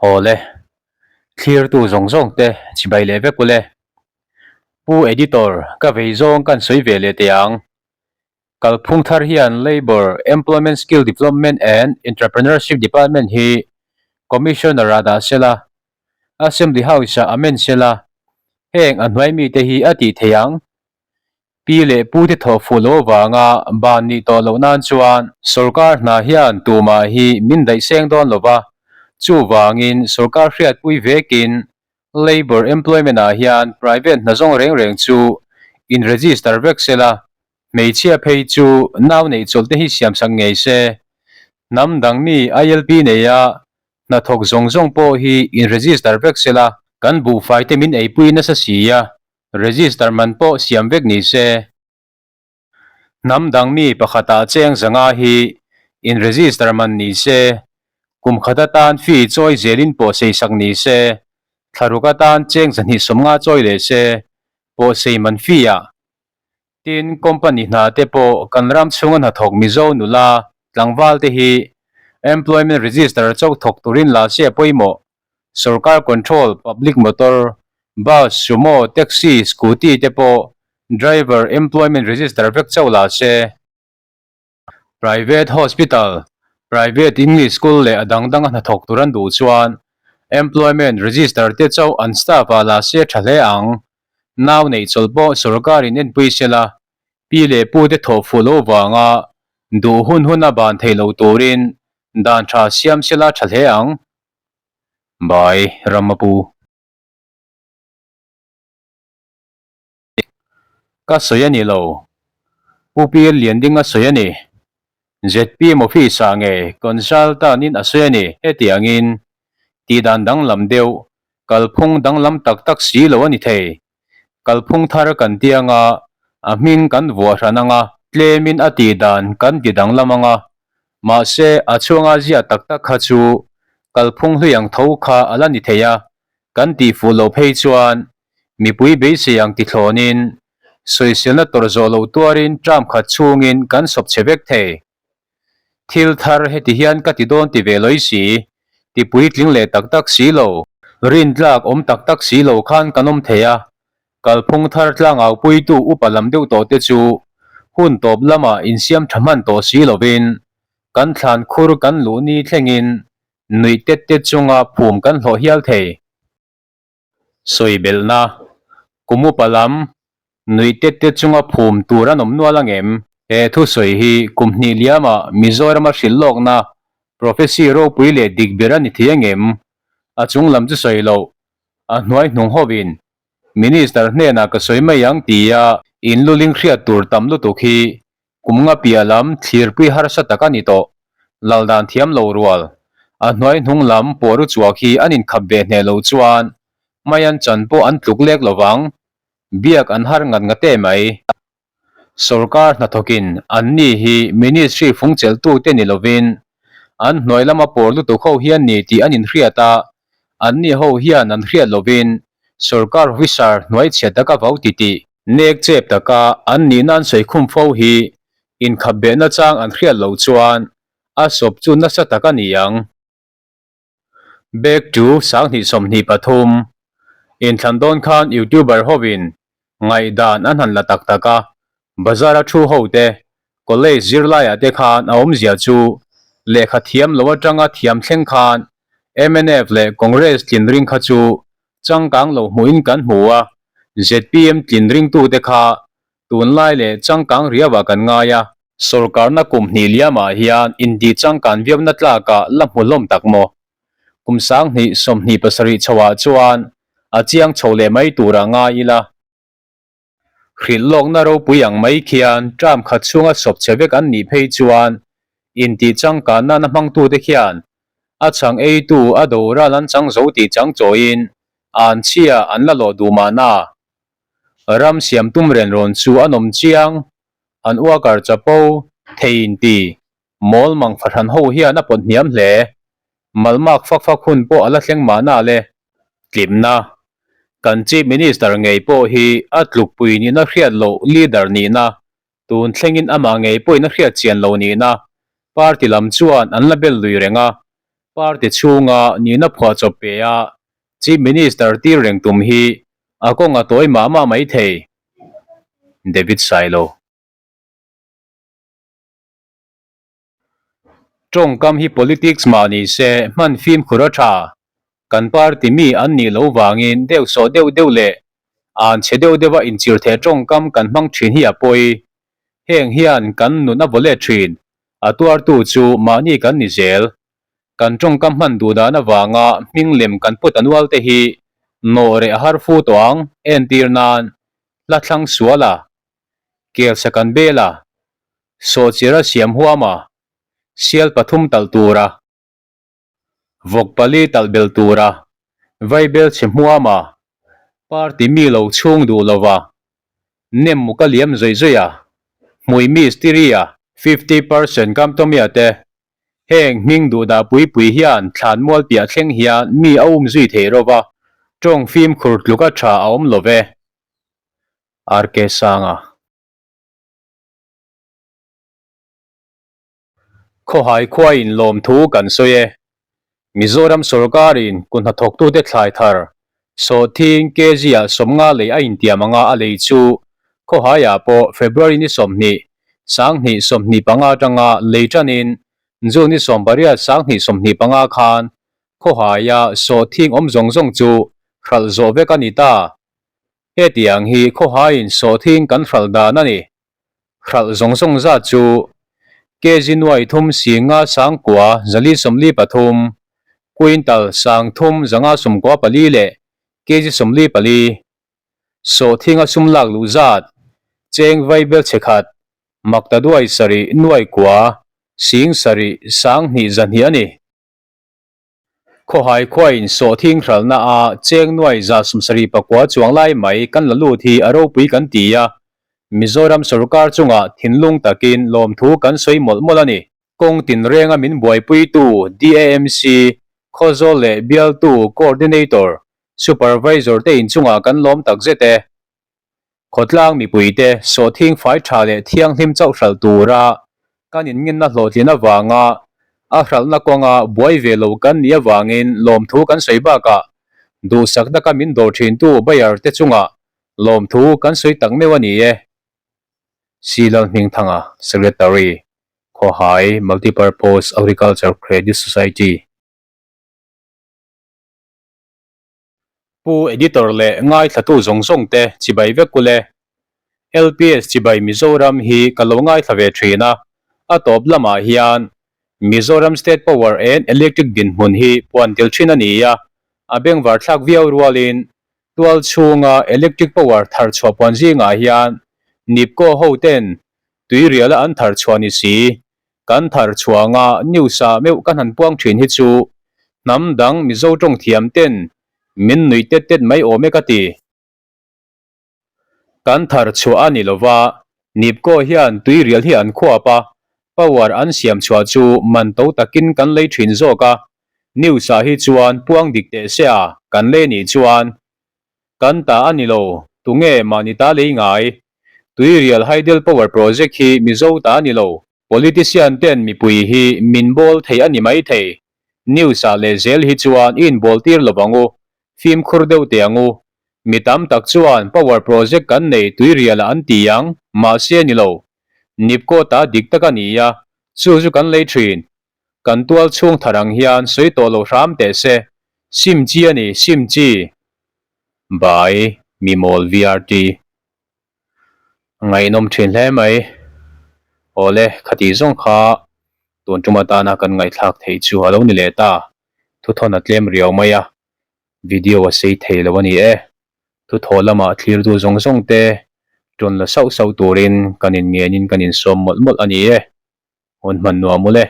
Haw le, thlirtu zawng zawng te chibai leh vek ule. Pu Editor, ka vei zawng kan sawi ve leh teh ang. Kalphung thar hian Labour, Employment Skill Development and Entrepreneurship Department hi Commissioner ah dah sela, Assembly House ah amend sela, heng a hnuai mite hi a tih theih ang. Pi leh pute thawh fuh lo avanga ban nih tawh loh nan chuan sorkar hna hian tumah hi min daih seng dawn lo va, chuvangin sorkar hriatpui vekin Labour Employment ah hian private hna zawng reng reng chu in register vek sela, hmeichhia phei chu nau neih chawlh te hi siamsak ngei se. Hnam dang mi ILP neia hnathawk zawng zawng pawh hi in register vek sela, kan buhfai te min eipui nasa si a, Register man pawh siam vek ni se. Hnam dang mi pakhatah cheng zanga hi in register man ni se, kum khat atan fee chawi zelin pawh seisak ni se, thlaruk atan cheng zahnih sawmnga chawi leh se, pawh sei man fee ah. Tin, company hna te pawh kan ram chhunga hnathawk Mizo nula tlangval te hi employment register chauh thawk turin la se a pawimawh. Sorkar control public motor, bus, sumo, taxi, scooty te pawh driver employment register vek chauh la se. Private hospital, private English school leh a dang danga hnathawk tur an duh chuan employment register te chauh an staff ah la se tha hle ang. Nau neih chawlh pawh sorkarin enpui sela, pi leh pu te thawh fuh lo vanga duh hun huna ban theih loh turin dan tha siam sela tha hle ang. By Ramapu. Ka sawi a ni lo. Pu Pir Lianding a sawi a ni. Zpm office ah nge consultant in a sawi a ni hetiangin tihdan danglam deuh, kalphung danglam tak tak si lo a ni thei. Kalphung thar kan ti anga, a hming kan vuah hran anga, tlemin a tihdan kan ti danglam anga, Mahse, a chhunga ziah tak tak kha chu kalphung hlui ang tho kha a la ni thei a, kan tih fuh loh phei chuan mipui beisei ang ti thlawnin sawiselna tawrh zawh loh tuarin term khat chhungin kan sawp chhe vek thei. Thil thar heti hian ka ti dawn ti ve lawih si, ti puitling leh tak tak si lo, rintlak awm tak tak si lo khan kan awm thei a, Kalphung thar tlangaupuitu upa lam deuh tawh te chu hun tawp lamah insiam tha hman tawh si lovin kan thlan khur kan luh ni thlengin nuih tet tet chunga phum kan hlawh hial thei. Sawi belhna, Kum upa lam nuih tet tet chunga phum tur an awm nual angem? He thusawi hi kum hnih liamah Mizorama hrilh lawkna prophecy ropui leh dik ber a ni thei angem? A chung lam chu sawi loh, a hnuai hnung hovin Minister hnenah ka sawi mai ang tia in luling hriat tur tam lutuk hi kum nga piah lam thlirpui harsa tak a ni tawh. Lal dan thiam lo rual, a hnuai hnung lam pawh ru chuak hi an inkhap ve hneh lo chuan mai an chan pawh an tluk lek lovang, biak an har ngat ngat e mai. Sorkar hnathawkin anni hi ministry fungchelhtute ni lovin an hnuai lama pawr lutuk ho hian ni tih an inhriat a, anni ho hian an hriat lovin sorkar officer hnuai chhe taka vau titih, nek chep taka an nihna an sawi khum fo hi inkhap behna chang an hriat loh chuan a sawp chu nasa tak a ni ang. Back to 2023 Inthlan dawn khan YouTuber hovin ngaihdan an han la tak tak a, bazar a thu ho te, college zirlaiah te khan a awmzia chu lehkha thiam lo atanga thiam thleng khan mnf leh Congress tlin ring kha chu changkang lo hmuhin kan hmu a, zpm tlin ringtute kha tunlai leh changkang riauah kan ngai a. Sorkarna kum hnih liamah hian intih changkan viauna tlakah la hmu hlawm tak maw? Kum 2027 chhoah chuan a chiang chho leh mai turah ngai ila. Hrilh lawkna ropui ang mai khian term khat chhunga sawp chhe vek an nih phei chuan intih changkan nana hmangtute khian a chhang eitu a doral an chang zo tih chang chawiin an chhia an la lawh duh mahna. Ram siam tum ren rawn chu an awm chiang. An uakar chapo thei inti mawl mang fahran ho hian a pawt hniam hle. Malmak fak fak hun pawh a la thleng mahna le. Tlimna, Kan Chief Minister ngei pawh hi a tlukpui nihna hriat loh leader nihna, tun thlengin amah ngei pawhin a hriat chian lo nihna, party lam chuan an la bel lui reng a. Party chhunga nihna phuahchawp pe a Chief Minister tir reng tum hi a kawng a tawi mah mah mai thei. David Sailo. Tawngkam hi politics mah ni se hman fimkhur a tha. Kan party mi an nih loh vangin deuh sawh deuh deuh leh an chhe deuh deuha inchirtheh tawngkam kan hmang thin hi a pawi. Heng hian kan nun a vaw let thin. A tuartu chu mahni kan ni zel. Kan tawngkam hman duh dan avanga hming lem kan put a nual te hi nawh reh a har fu tawh ang, entir nan hla thlang sual a, kelsa kan bel a, Sawhchira siam huam a, sial pathum talh tura, vawk pali talh bel tura, vaibel chhe hmuam a, party mi lo chhung duh lova, nem muk a liam zawih zawih a, hmui mistiri a, 50% Kamtomia te, heng hming duh dah pui pui hian thlan mual piah thleng hian mi a um zui thei rova, tawng fimkhur tluk a tha a awm lo ve. RK Sanga. Khawhai khuain lawmthu kan sawi e. Mizoram sorkarin kut hnathawktute thlai thar sawhthing kg-ah 50 lei a intiam anga a lei chu Khawhaiah pawh February ni 20, 20 25 atanga lei tanin June ni 18, 20 25 khan Khawhaia sawhthing awm zawng zawng chu hralh zawh vek a ni ta. Hetiang hi khawhaiin sawhthing kan hralh dan a ni. Hralh zawng zawng zat chu kg nuai thum singa sangkua zali 43, quintal 30 594 leh kg 44. Sawhthing a sum lak luh zat cheng vaibel chhe khat makta duai sarih nuai kua sing sarih 20 2 a ni. Khawhai khuain sawhthing hralhna a cheng nuai 74 chuang lai mai kan la lut hi a ropui kan ti a, Mizoram sorkar chungah thinlung takin lawmthu kan sawi mawlh mawlh a ni. Kawng tinrenga min buaipuitu DAMC, Khawzawl leh Bialtu Coordinator, Supervisor te inchungah kan lawm takzet e. Khawtlang mipuite sawhthing fai tha leh thianghlim chauh hralh tura kan inngenna hlawhtlin avanga a hralhna kawnga buai ve lo kan nih avangin lawmthu kan sawi bakah duhsak taka min dawr thintu buyer te chungah lawmthu kan sawi tak meuh a ni e. C. Lalhmingthanga, Secretary, Khawhai Multipurpose Agriculture Credit Society. Pu Editor leh ngaithlatu zawng zawng te chibai vek ule. LPS chibai Mizoram hi ka lo ngaithla ve thin a, a tawp lamah hian Mizoram State Power and Electric dinhmun hi puan tel thin a ni a, a bengvar thlak viau rualin tual chhunga electric power thar chhuah puan zingah hian NEEPCO ho ten tuiriala an thar chhuah ni si Kan thar chhuanga news ah meuh ka hnan puang thin hi chu hnam dang Mizo tawng thiam ten min nuih tet tet mai awm e ka ti. Kan thar chhuah a ni lova, NEEPCO hian tuirial hi an khuap a, power an siam chhuah chu man to takin kan lei thin zawk a, news ah hi chuan puang dik teh se a kan lei nih chuan Kan ta a ni lo, tunge mahni ta lei ngai? Tuirial Hydel Power Project hi Mizo ta a ni lo. Politician ten mipui hi min bawl thei a ni mai thei. News ah leh zel hi chuan i inbawl tir lo ang u, fimkhur deuh teh ang u. Mi tam tak chuan power project kan nei Tuirial ah an ti ang, mahse a ni lo. NEEPCO ta dik tak a ni a, chu chu kan lei thin. Kan tual chhung thar ang hian sawi tawh lo hram teh se, sim chi a ni, sim chi. By Mimawl VRT. Ngaihnawm thin hle mai. Awle, khati zawng kha tun tum atana kan ngaihthlak theih chu a lo ni leh ta. Thuthawn a tlem riau mai a, video a sei thei lo a ni e. Thuthaw lamah thlirtu zawng zawng te tawn la sauh sauh turin kan inngenin kan insawm mawlh mawlh a ni e. Hun hman nuam ule.